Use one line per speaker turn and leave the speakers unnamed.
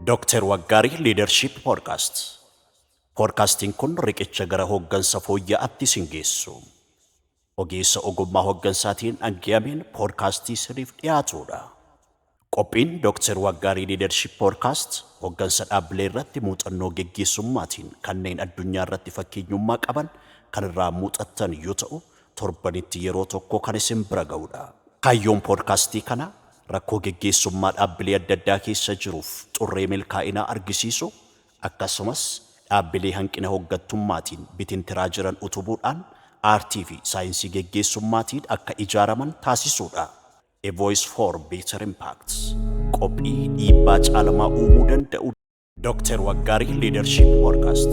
Dr. Waggaarii Leadership Podcast. Podcastiin kun riqicha gara hooggansa fooyya'aatti isin geessu. Ogeessa ogummaa hooggansaatiin dhangiyameen poodkaastii isiniif dhiyaatudha. Qophiin Dr. Waggaarii Leadership Podcast hooggansa dhaabbilee irratti muuxannoo geggeessummaatiin kanneen addunyaa irratti fakkeenyummaa qaban kan irraa muuxattan yoo ta'u, torbanitti yeroo tokko kan isin bira ga'udha. Kaayyoon poodkaastii kanaa rakkoo geggeessummaa dhaabbilee adda addaa keessa jiruuf xurree milkaa'inaa argisiisu, akkasumas dhaabbilee hanqina hooggantummaatiin bitintiraa jiran utubuudhaan aartii fi saayinsii geggeessummaatiin akka ijaaraman taasisuudha. A Voice for Better Impact. Qophii dhiibbaa caalamaa uumuu danda'u. Dr. Waggaarii Leadership Podcast.